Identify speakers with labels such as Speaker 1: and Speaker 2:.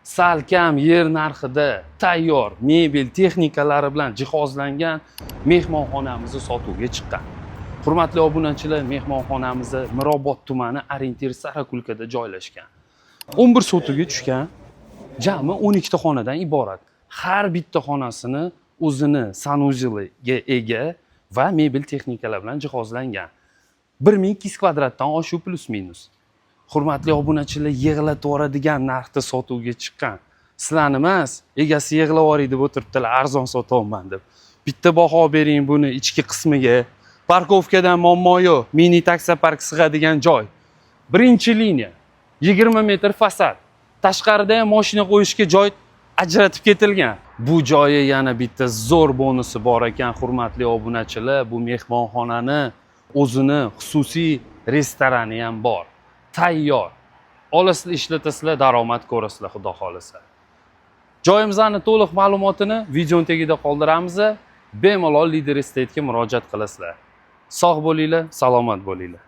Speaker 1: Salkam yer narxida tayyor mebel texnikalari bilan jihozlangan mehmonxonamizni sotuvga chiqqan. Hurmatli obunachilar, mehmonxonamiz Mirobod tumani, Orientir Sarakulkada joylashgan. 11 sotixga tushgan, jami 12 ta xonadan iborat. Har bitta xonasini o'zini санузел iga ega va mebel texnikalar bilan jihozlangan. 1200 kvadratdan oshuv, плюс-минус. Hurmatli obunachilar, yig'latib yuboradigan narxda sotuvga chiqqan. Sizlarni emas, egasi yig'lab yuboray deb o'tiribdilar, arzon sotyapman deb. Bitta baho bering buni ichki qismiga. Парковка dan muammo yo'q, mini taksopark sig'adigan joy. Birinchi liniya, 20 metr fasad. Tashqarida ham mashina qo'yishga joy ajratib ketilgan. Bu joyi yana bitta zo'r bonusi bor ekan, hurmatli obunachilar, bu mehmonxonani o'zini xususiy restorani ham bor. Tayyor. Olasizlar, ishlatasizlar, daromad ko'rasizlar, xudo xohlasa. Joyimizni to'liq ma'lumotini videoni tagida qoldiramiz. Bemalol Lider Estate'ga murojaat qilasizlar. Sog' bo'linglar, salomat bo'linglar.